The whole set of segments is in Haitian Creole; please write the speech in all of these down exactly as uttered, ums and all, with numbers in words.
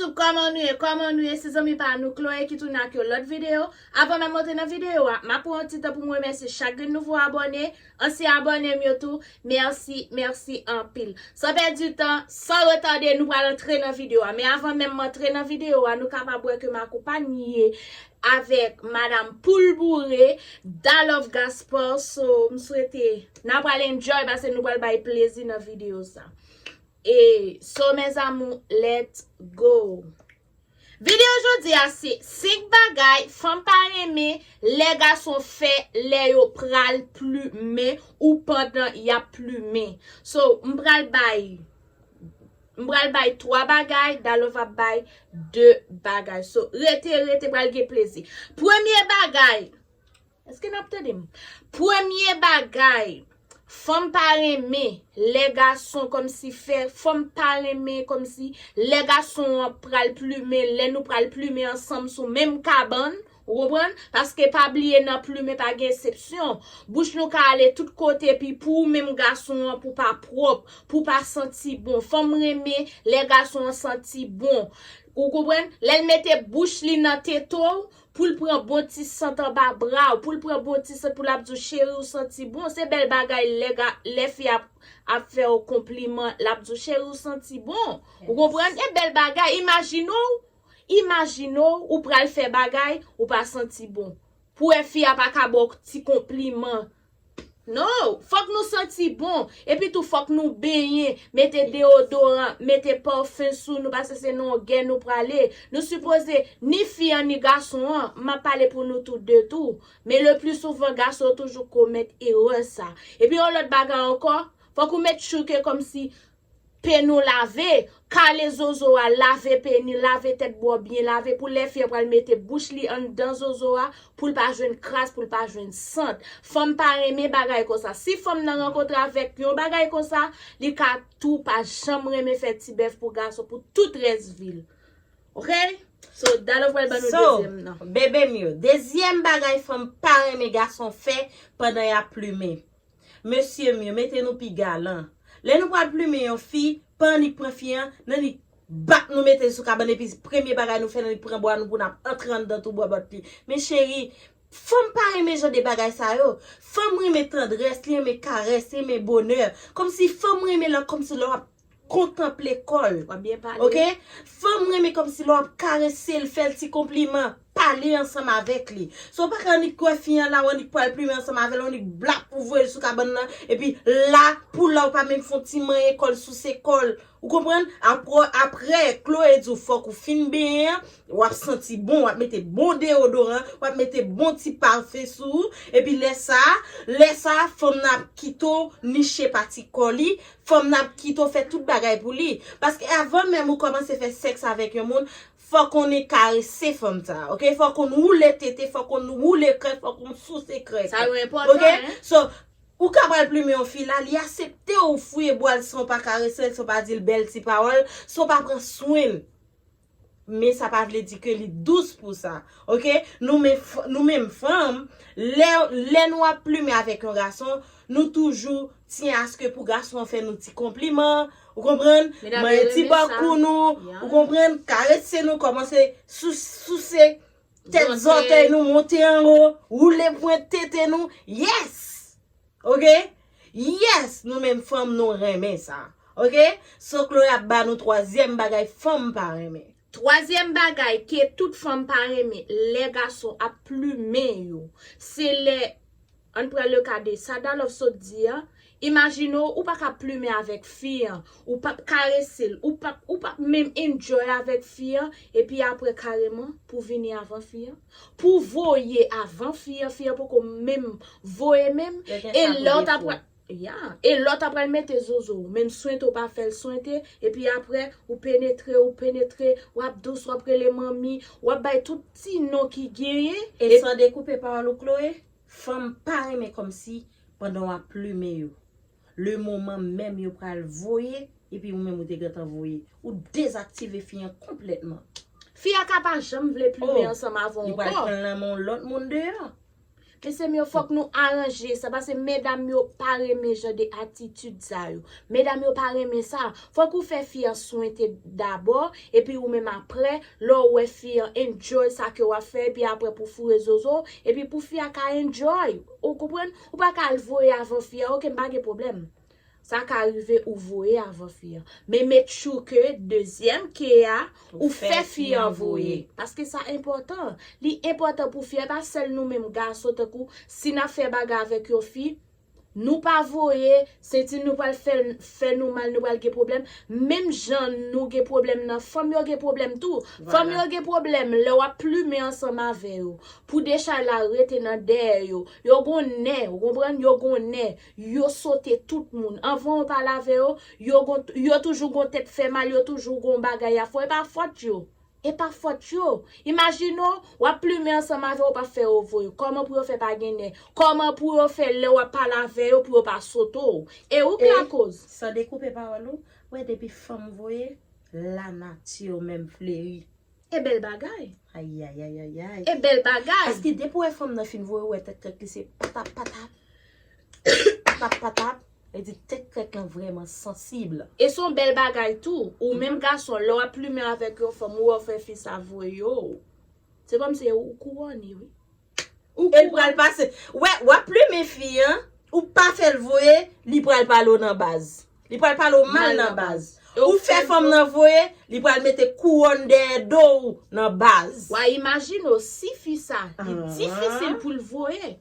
YouTube, kòman nou ye? Kòman nou ye? Se zanmi pa nou Chloé ki tounen ak yon lòt videyo. Avan menm monte nan videyo a, m ap pran yon ti tan pou m remèsye chak grenn nouvo abòne, ansyen abòne m yo tou. Mèsi, mèsi anpil. San pèdi tan, san retade, nou pral antre nan videyo a. Men avan menm m antre nan videyo a, nou kapab wè ke m akonpanye avèk Madam Poul Boure, Dalove Gaspard. So, m swete n a pral enjoy paske nou pral bay plezi nan videyo sa. E so, mes amours, let's go. Videyo jodi a se senk bagay fanm pa renmen lè gason fè lè yo pral plimen ou pandan y ap plimen. So, m pral bay, m pral bay twa bagay, Dalove ap bay de bagay. So, rete, rete, pral gen plezi. Premye bagay, èske n ap tande m? Premye bagay, fanm pa renmen lè gason kòmsi fè, fanm pa renmen kòmsi lè gason an pral plimen, lè nou pral plimen ansanm sou menm kabann, ou konprann? Paske pa bliye nan plimen pa gen eksepsyon. Bouch nou ka ale tout kote, epi pou ou menm gason an, pou pa pwòp, pou pa santi bon. Fanm renmen lè gason an santi bon. Ou konprann? Lè l mete bouch li nan tete w, pou l pran bon ti sant anba bra w, pou l pran bon ti sant, pou l ap di w, "Cheri, ou santi bon." Se bèl bagay lè ga-, lè fi ap, ap fè w konpliman, l ap di w, "Cheri, ou santi bon." Ou konprann? E bèl bagay. Imajine w, imajine w, ou pral fè bagay, ou pa santi bon. Pou wè fi a pa ka ba w ti konpliman. No, fòk nou santi bon. Epi tou, fòk nou benyen, mete deyodoran, mete pafen sou nou, paske se nan yon gè nou prale. Nou sipoze, ni fi an, ni gason an, m ap pale pou nou tou de tou. Men le pli souvan, gason yo toujou komèt erè sa. Epi yon lòt bagay ankò, fòk ou met chouke kòmsi pe nou lave, kale zozo a, lave pe ni, lave tèt bò byen lave, pou lè fi a pral mete bouch li anndan zozo a, pou l pa jwenn kras, pou l pa jwenn sant. Fanm pa renmen bagay konsa. Si fanm nan rankontre avèk yon bagay konsa, li ka tou pa janm renmen fè ti bèf pou gason, pou tout rès vi l. Oke? So, Dalove pral ban nou So, dezyèm nan. Bebe m yo, dezyèm bagay fanm pa renmen gason fè pandan y ap plimen. Mesye m yo, mete nou pi galan. Lè nou pral plimen yon fi, pa annik pran fi an, nan annik bat nou mete l sou kabann, epi premye bagay nou fè, nan annik pran bwa nou pou n ap antre anndan tou bwa bòt li. Men cheri, fanm pa renmen jan de bagay sa yo. Fanm renmen tandrès, li renmen karès, li renmen bonè. Kòmsi fanm renmen lè, kòmsi lè w ap kontanple kò l. W ap byen pale. Oke? Fanm renmen kòmsi lè w ap karese l, fè l ti konpliman, pale ansanm avèk li. So, w pa ka annik kwè fi an la, w annik pral plimen ansanm avè l, w annik blap, ou voye l sou kabann nan, epi la, pou la, w pa menm fè yon ti manyen kò l, souse kò l. Ou konprann? Apre, apre, Chloé di w fòk ou fin benyen an, w ap santi bon, w ap mete bon deyodoran, w ap mete bon ti pafen sou ou, epi lè sa, lè sa, fanm nan ap kite w niche pati kò li, fanm nan ap kite w fè tout bagay pou li. Paske avan menm ou kòmanse fè sèks avèk yon moun, fòk ou ni karese fanm sa, oke? Fòk ou woule tete, fòk ou woule krèk, fòk ou souse krèk. Sa yo enpòtan, oke? Hein? So, ou ka pral plimen yon fi la, li aksepte w fouye bwa l san w pa karese l, san w pa di l bèl ti pawòl, san w pa pran swen l. Men sa pa vle di ke li dous pou sa. Oke? Nou men f-, nou menm fanm, lè, lè nou ap plimen avèk yon gason, nou toujou tyen aske pou gason an fè nou ti konpliman, ou konprann? Manyen ti bòkou nou, ou konprann? Karese nou, kòmanse sou-, souse tèt zòtèy nou, monte anwo, woule pwent tete nou. Yes! Oke? Yes, nou menm fanm nou renmen sa. Oke? So Chloé ap ba nou twazyèm bagay fanm pa renmen. Twazyèm bagay ke tout fanm pa renmen lè gason ap plimen yo, se lè, ann pran le ka de sa Dalove sot di a, imajine w, ou pa ka plimen avèk fi an, ou p ap karese l, ou p ap, ou p ap menm enjoy avèk fi an, epi apre kareman, pou vini avan fi an, pou voye avan fi an, fi an poko menm voye menm, e lè w ta pral, ya, e lè w ta pral mete zozo, ou menm swente w pa fè l swente, epi apre, ou penetre, ou penetre, w ap dous, w ap rele manmi, w ap bay tout ti non ki genyen, e san dekoupe pawòl ou, Chloé, fanm pa renmen kòmsi pandan w ap plimen yo. Le moman menm yo pral voye, epi ou menm ou te gentan voye. Ou dezaktive fi an konplètman. Fi a ka pa janm vle plimen ansanm avè w ankò. Li pral pran l nan men yon lòt moun deyò. Mesye m yo, fòk nou aranje sa, paske medam yo pa renmen jan de atitid sa yo. Medam yo pa renmen sa. Fòk ou fè fi an swete dabò, epi ou menm apre, lè w wè fi an enjoy sa ke w ap fè, epi apre pou foure zozo, epi pou fi a ka enjoy. Ou konprann? Ou pa ka al voye avan fi a, oke, m pa gen pwoblèm. Sa ka rive ou voye avan fi an. Men make sure ke dezyèm ke a, ou fè fi an voye. Paske sa enpòtan. Li enpòtan pou fi an, e pa sèl nou menm gason, tankou si n ap fè bagay avèk yon fi, nou pa voye, santi nou pral fè, fè nou mal, nou pral gen pwoblèm. Menm jan nou gen pwoblèm nan, fanm yo gen pwoblèm tou. Fanm yo gen pwoblèm lè w ap plimen ansanm avè yo. Pou dechay la rete nan dèyè yo. Yo gon nè, ou konprann? Yo gon nè. Yo sote tout moun. Anvan yo pale avè yo, yo gon, yo toujou gon tèt fè mal, yo toujou gon bagay y ap fè. E pa fòt yo. E pa fòt yo. Imajine w, w ap plimen ansanm avè yo, w p ap fè yo voye. Kòman pou yo fè pa gen nè? Kòman pou yo fè lè w ap pale avè yo pou yo pa sote w? E ou k lakoz. San dekoupe pawòl ou, wè depi fanm voye, lanati menm fleri. E bèl bagay. Ayayayayay. E bèl bagay. Paske depi w wè fanm nan fin voye, w wè tèt krèk li se patap patap. Patap patap. E di tèt krèk lan vrèman sansib. E se yon bèl bagay tou. Ou menm gason, lè w ap plimen avèk yon fanm, ou wè w fè fi sa voye yo. Se kòmsi ou kouwone, wi. E l pral pase. Wè, w ap plimen fi an, ou pa fè l voye, li pral pale w nan baz. Li pral pale w mal nan baz. Ou fè fanm nan voye, li pral mete kouwòn dèyè do w nan baz. W a imajine w, si fi sa, li difisil pou l voye.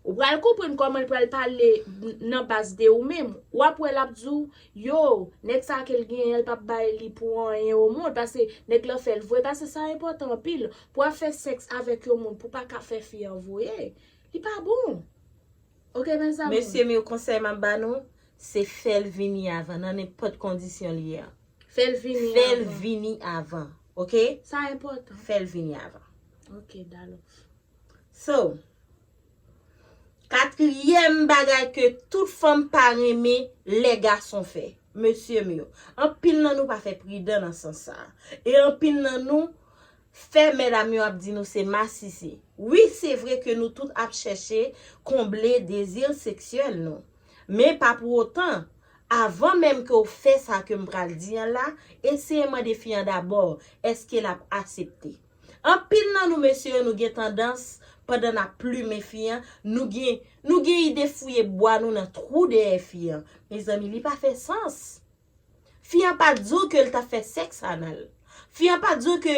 Ou pral konprann kòman l pral pale n- nan baz de ou menm. W ap wè l ap di w, yo, nèg sa ke l genyen, l p ap bay li pou anyen o mond, paske nèg lan fè l voye, paske sa enpòtan anpil. Pou w ap fè sèks avèk yon moun, pou w pa ka fè fi an voye, li pa bon. Oke, mezanmi? Mesye m yo, konsèy m ap ba nou, se fè l vini avan, nan nenpòt kondisyon l ye a. Fè l vini avan. Fè l vini avan, oke? Sa enpòtan. Fè l vini avan. Oke, dalò. So, katriyèm bagay ke tout fanm pa renmen lè gason fè. Mesye m yo, anpil nan nou pa fè pridan nan sans sa a. E anpil nan nou fè medam yo ap di nou se masisi. Wi, se vre ke nou tout ap chèche konble dezi seksyèl nou. Men pa pou otan, avan menm ke w fè sa ke m pral di an la, eseye mande fi an dabò, èske l ap aksepte? Anpil nan nou mesye yo, nou gen tandans, pandan n ap plimen fi an, nou gen, nou gen ide fouye bwa nou nan twou dèyè fi an. Mezanmi, li pa fè sans. Fi an pa di w ke l t ap fè sèks anal. Fi an pa di w ke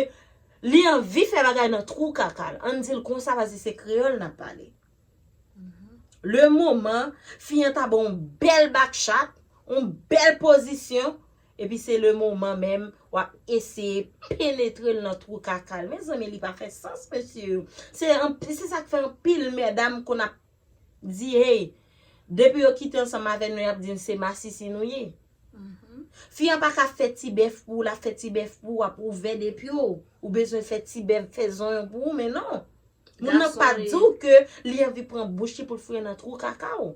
li anvi fè bagay nan twou kaka l. Ann di l konsa, paske se kreyòl n ap pale. Le moman, fi an ta ba w yon bèl bakchat, yon bèl pozisyon, epi se le moman menm, w ap eseye penetre l nan twou kaka l. Mezanmi, li pa fè sans, mesye yo. Se anp- se sa k fè anpil medam konn ap di, hey, depi yo kite ansanm avè nou, y ap di n se masisi nou ye. Fi an pa ka fè ti bèf pou ou, l ap fè ti bèf pou ou, ap ouvè de pye w. Ou bezwen fè ti bèf, fè zonyon pou ou, men non. Moun nan pa di w ke li anvi pran bouch li pou l fouye nan twou kaka w.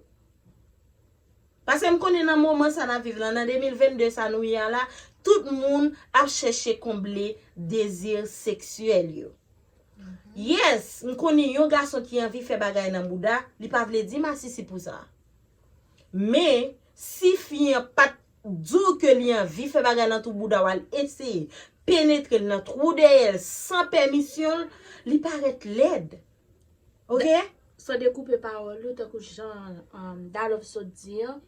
Paske m konnen nan moman sa n ap viv lan, nan de mil venn de sa nou ye a la, tout moun ap chèche konble dezi seksyèl yo. Yes, m konnen yon gason ki anvi fè bagay nan bouda, li pa vle di masisi pou sa. Men, si fi an pa t di w ke li anvi fè bagay nan twou bouda w, al eseye penetre l nan twou dèyè l san pèmisyon l, li parèt lèd. Oke? San dekoupe pawòl ou, tankou jan um, Dalòf sot di an,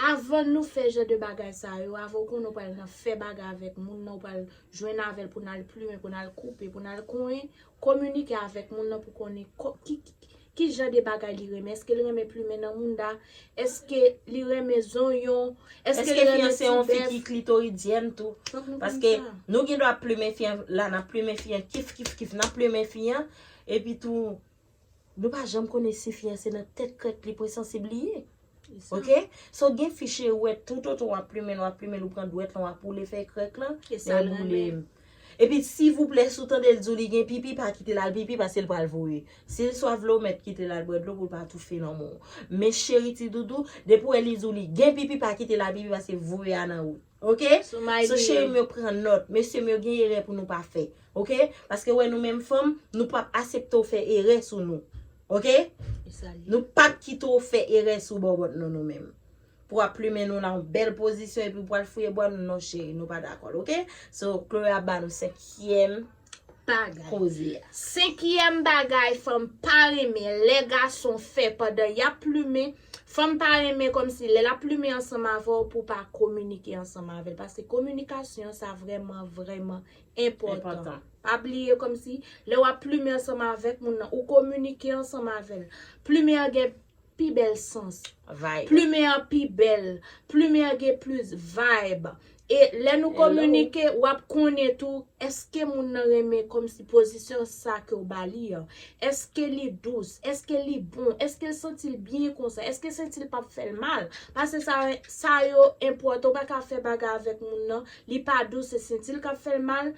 avan nou fè jan de bagay sa yo, avan ou konnen ou pral nan fè bagay avèk moun nan, ou pral jwenn avè l pou n al plimen, pou n al koupe, pou n al konyen, kominike avèk moun nan pou konnen ko- ki, ki, ki jan de bagay li renmen. Èske li renmen plimen nan mouda? Èske li renmen zonyon? Èske Èske li fi an renmen se yon ti fi bèf? Ki klitoridyen tou? Fòk nou konn Paske sa. Nou gen dwa plimen fi an, la n ap plimen fi an, kif, kif, kif, n ap plimen fi an, epi tou, nou pa janm konnen si fi an se nan tèt krèk li pwen sansib li ye. Oke? So gen fi cheri ou wè toutotan w ap plimen l, w ap plimen l, ou pran dwèt lan, w ap woule fè krèk lan, E sa l renmen. Epi silvouplè, si w tande l di w li gen pipi, pa kite l al pipi, paske l pral voye. Si l swaf dlo, mèt kite l al bwè dlo pou l pa toufe lanmou. Men cheri ti doudou, depi w wè li di w li gen pipi, pa kite l al pipi, paske voye a nan wout. Oke? So cheri m yo pran nòt. Mesye m yo gen erè pou nou pa fè. Oke? Paske wè nou menm fanm, nou p ap aksepte w fè erè sou nou. Oke? Nou p ap kite w fè erè sou bòbòt nou, nou menm. Pou w ap plimen nou nan yon bèl pozisyon epi pou w al fouye bwa nou, non cheri, nou pa dakò l, oke? So, Chloé ap ba nou senkyèm koze a. Senkyèm bagay fanm pa renmen lè gason fè pandan y ap plimen. Fanm pa renmen kòmsi lè l ap plimen ansanm avè w pou w pa kominike ansanm avè l. Paske kominikasyon sa vrèman, vrèman enpòtan. Pa bliye kòmsi lè w ap plimen ansanm avèk moun nan, ou kominike ansanm avè l. Plimen an gen pi bèl sans. Plimen an pi bèl. Plimen an gen plis vibe. E lè nou kominike, w ap konnen tou èske moun nan renmen kòmsi pozisyon sa ke w ba li an. Èske li dous? Èske li bon? Èske l santi l byen konsa? Èske l santi l p ap fè l mal? Paske sa, sa yo enpòtan. Ou pa ka fè bagay avèk moun nan, li pa dous, se santi l k ap fè l mal.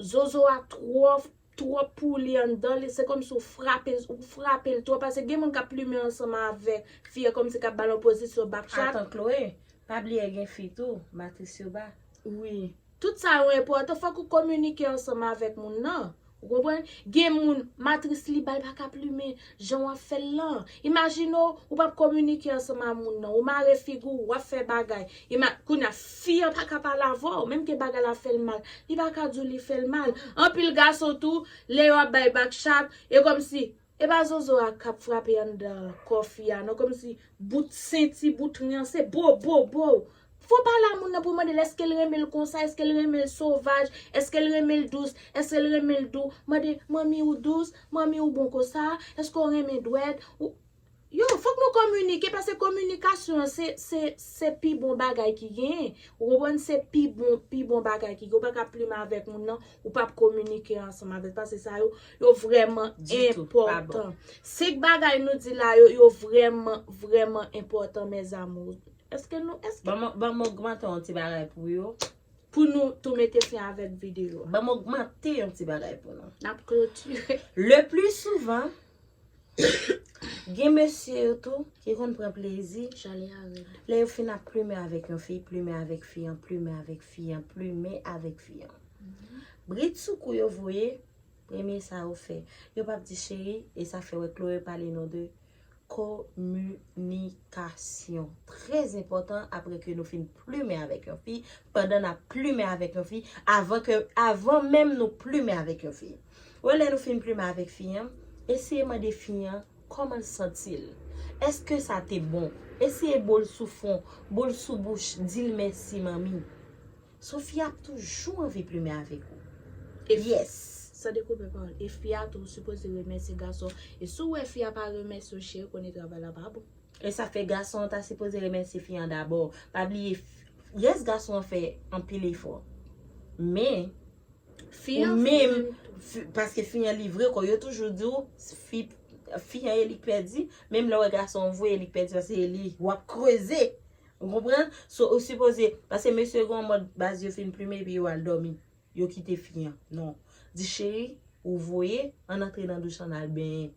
Zozo a twò twòp pou li anndan li, se kòmsi w frape l, ou frape l twòp, paske gen moun k ap plimen ansanm avèk fi a kòmsi k ap ba l yon pozisyon back shot. Atan Chloé, pa bliye gen fi tou, matris yo ba. Wi. Tout sa yo enpòtan, fòk ou kominike ansanm avèk moun nan. Ou konprann? Gen moun, matris li ba, l pa ka plimen jan w ap fè l lan. Imajine w, ou p ap kominike ansanm a moun nan, ou mare figi w, w ap fè bagay. Ima, kounye a, fi an pa ka pale avè w, menm ke bagay la fè l mal, li pa ka di w li fè l mal. Anpil gason tou, lè yo ap bay back shot, e kòmsi, e pa zozo a k ap frape anndan kò fi a, non, kòmsi bout senti, bout ranse, bo, bo, bo. Fò pale a moun nan pou mande l èske l renmen l konsa, èske l renmen l sovaj, èske l renmen l dous, èske l renmen l dou. Mande, manmi ou dous, manmi ou bon konsa, èske w renmen dwèt? Ou, yo, fòk nou kominike, paske kominikasyon an se, se, se pi bon bagay ki genyen. Ou konprann? Se pi bon, pi bon bagay ki genyen. Ou pa ka plimen avèk moun nan, ou p ap kominike ansanm avèk, paske sa yo, yo vrèman enpòtan. Senk bagay nou di la yo, yo vrèman, vrèman enpòtan, mes amours. Èske nou, èske Ban m, ban m ogmante yon ti bagay pou yo. Pou nou tou mete fen avèk videyo a. Ban m ogmante yon ti bagay pou nou. N ap klotire. Le pli souvan, gen mesye yo tou ki konn pran plezi lè yo fin ap plimen avèk yon fi, plimen avèk fi an, plimen avèk fi an, plimen avèk fi an. Bridsoukou yo voye, premye sa yo fè. Yo p ap di cheri, e sa fè wè Chloé pale nou de kominikasyon. Trè enpòtan apre ke nou fin plimen avèk yon fi, pandan n ap plimen avèk yon fi, avan ke, avan menm nou plimen avèk yon fi. Wè lè nou fin plimen avèk fi an, eseye mande fi an kòman l santi l. Èske sa te bon? Eseye bo l sou fwon, bo l sou bouch, di l mèsi manmi. So fi a ap toujou anvi plimen avèk ou. Yes. San dekoupe pawòl. E fi a tou sipoze remèsye gason. E si w wè fi a pa remèsye w, cheri, konnen travay la pa bon. E sa fè gason an ta sipoze remèsye fi an dabò. Pa bliye, yes, gason an fè anpil efò. Men, ou menm, paske fi an livre kò, yo toujou di w, fi, fi an e li k pèdi, menm lè w wè gason an voye, e li k pèdi, paske e li, w ap kreze. Ou konprann? So, ou sipoze, paske mesye gen yon mòd baz yo fin plimen epi yo al dòmi. Yo kite fi an. Non. Di cheri, ou voye, ann antre nan douch ann al benyen.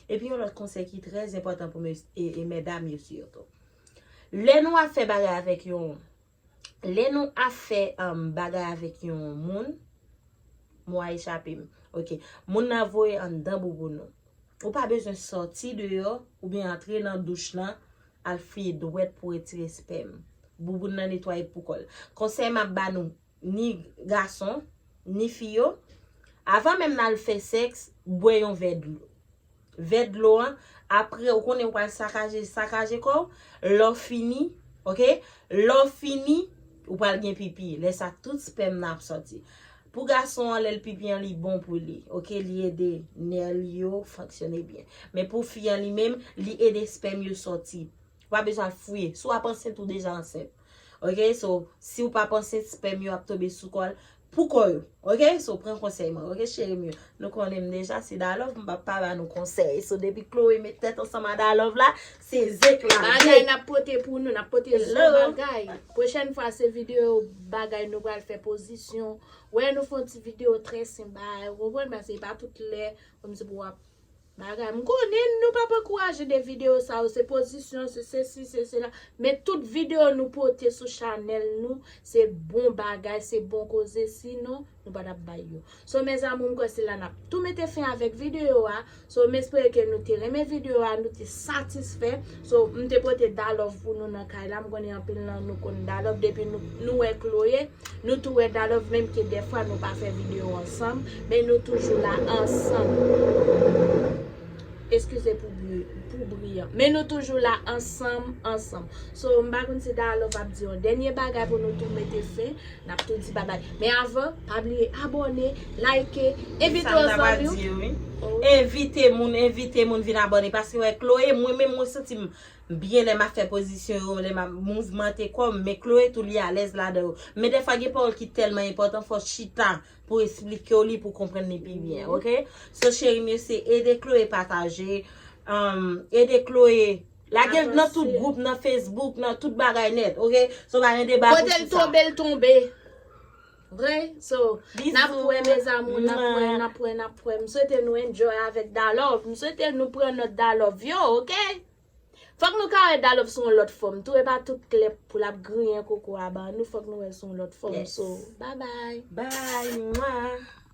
Epi yon lòt konsèy ki trè enpòtan pou mes, e, e medam yo sitou. Lè nou ap fè bagay avèk yon, lè nou ap fè, um, bagay avèk yon moun, mo a echape m. Oke. Moun nan voye anndan bouboun ou. Ou pa bezwen sòti deyò oubyen antre nan douch lan, al fouye dwèt pou retire spèm. Bouboun nan netwaye pou kò l. Konsèy m ap ba nou, ni gason, ni fi yo, avan menm n al fè sèks, bwè yon vè dlo. Vè dlo an, apre, ou konnen ou pral sakaje, sakaje kò w, lè w fini, oke? Lè w fini, ou pral gen pipi. Lè sa, tout spèm nan ap sòti. Pou gason an, lè l pipi an, li bon pou li, oke? Li ede nè li yo fonksyone byen. Men pou fi an li menm, li ede spèm yo sòti. Ou pa bezwen al fouye. Si w ap ansent, ou deja ansent. Oke? So, si w p ap ansent, spèm yo ap tonbe sou kò l, pou kò yo. Oke? So, pran konsèy mwen. Oke, cheri m yo? Nou konnen m deja, se da love, m p ap pa ba nou konsèy. So, depi Chloé met tèt ansanm a da love la, se zeklave. Bagay n ap pote pou nou, n ap pote zon bagay. Pwochèn fwa, se videyo bagay nou pral fè pozisyon. Wè, nou fè yon ti videyo trè senp, bagay, ou konprann? Paske e pa tout lè, kòmsi pou w ap bagay. M konnen nou p ap ankouraje de videyo sa yo, se pozisyon, se sesi, se sela. Men tout videyo nou pote sou chanèl nou, se bon bagay, se bon koze, sinon nou pa t ap bay yo. So, mes amours, m kwè se la n ap tou mete fen avèk videyo a. So, m espere ke nou te renmen videyo a, nou te satisfè. So, m te pote dalòv pou nou nan kay la. M konnen anpil nan nou konn dalòv. Depi nou, nou wè Chloé, nou tou wè dalòv, menm ke dèfwa nou pa fè videyo ansanm, men nou toujou la ansanm. Eskize pou bri-, pou bri an. Men nou toujou la ansanm, ansanm. So, m pa konn si dalòv ap di yon dènye bagay pou nou tou mete fen. N ap tou di babay. Men avan, pa bliye abòne, like, envite yon zanmi w. Envite moun, envite moun vin abòne. Paske wè, Chloé, mwen menm, mwen santi m byen lè m ap fè pozisyon yo, lè m ap mouvmante kò m. Men Chloé tou li alèz ladan yo. Men dèfwa gen pawòl ki tèlman enpòtan, fò w chita pou esplike w li, pou konprann li pi byen, oke? So, cheri, mesye, ede Chloé pataje, um, ede Chloé lage l nan tout gwoup, nan Facebook, nan tout bagay nèt, oke? So, pa gen deba pou sou sa. Kote l tonbe, l tonbe. Vre? So, n ap wè, mes amours, n ap wè, n ap wè, n ap wè. M swete nou enjoy avèk dalòv. M swete nou pran nòt dalòv yo, oke? Fòk nou ka wè dalòv sou yon lòt fòm tou, e pa tout klèp pou l ap griyen koko a ban nou, fòk nou wè l sou yon lòt fòm. So, bye bye. Bye, mwa.